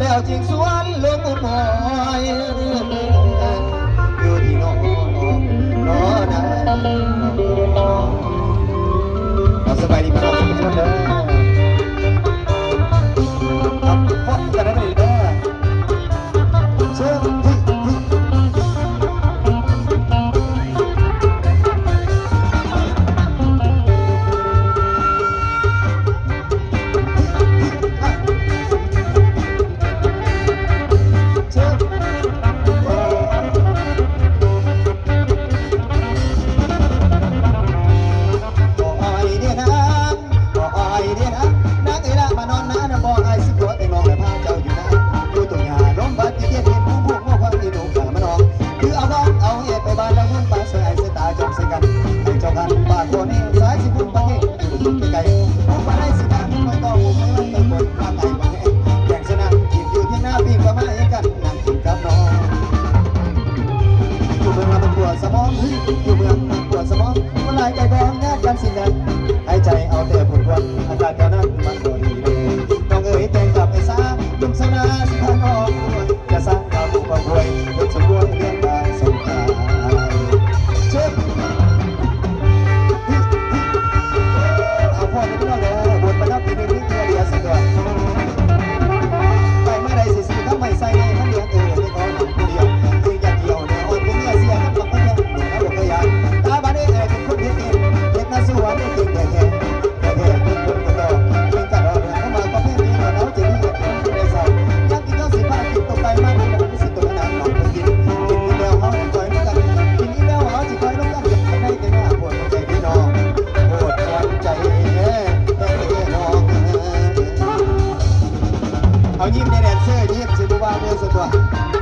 ແລ້ວຈຶ່ງຊວນລົງໝອຍ ຢູ່ທີ່ນ້ອງ ນ້ອງນາ ເອົາ ສະບາຍດີພີ່ນ້ອງທຸກຄົນເດີ ຮັບພົບກັນໄດ້ເດີ ເຊີນ ຢູ່ເມືອງມັນປວດສະໝອງ ຢູ່ເມືອງມັນປວດສະໝອງ ຄົນຫຼາຍໃຈກອງຍາດກັນຊິແລ້ວ ຫາຍໃຈເອົາແຕ່ຜົນຄວັນ ອາກາດແຖວນັ້ນມັນບໍ່ດີເລີຍ ນ້ອງເອີຍ ແຕ່ງກັບໄອ້ສາ ໜຸ່ມຊາວນາ ຊິພານ້ອງ ຢ່າສ້າງຄວາມຮູ້ຄວາມຮວຍ ເຮັດສົມບວນເລື່ອງການສົງການ ເຊີນ ເອົາພວກນີ້ເດີ ບົດມານັບປີໜຶ່ງ ເທື່ອດຽວຊິຕົວະ ໄປມາໄດ້ຊິຊື້ຄຳໄມ້ໃສ່ໃນມັນເຫຼືອງ ເອີ ເດັກອ່ອນຜູ້ດຽວ ຄືຢ່າງດຽວແນວອ່ອນ ຜູ້ເມຍເສຍກັບບັກຜູ້ແພງ ໜຸ່ມນະບໍ່ເຄີຍຢ້ານ ຕາບາດເອີຍ ອ້າຍເປັນຄົນເຮັດເອງ ເຮັດມາສູ່ຫວານໄດ້ເກັ່ງແທ້ໆ ແທ້ໆ ຄົນຄົນກໍຕໍ່ ເປັນກະດອກເດືອນເຂົ້າມາກໍແພງດີ ກໍເອົາໃຈດີ ກໍເປັນຜູ້ໃດເຊົາ ຍັງກິນເຂົ້າຊິພາກິນຕົກໄກ່ມາ ບໍ່ໄດ້ຊິຕົກນານ ນ້ອງເພິ່ນກິນ ກິນອີກແລ້ວເຮົາຈອຍນຳກັນ ກິນອີກແລ້ວເຮົາຊິຈອຍນຳກັນ ຢາກໄດ້ແຕ່ໜ້າ ໂພດໃຈພີ່ນ້ອງ ໂພດໃຈແທ້ໆ ນ້ອງ ເອົາຍິ້ມແດ່ແດນເຊີ ຍິ້ມຊິບໍ່ວ່າເມືອສຸດຕົວະ.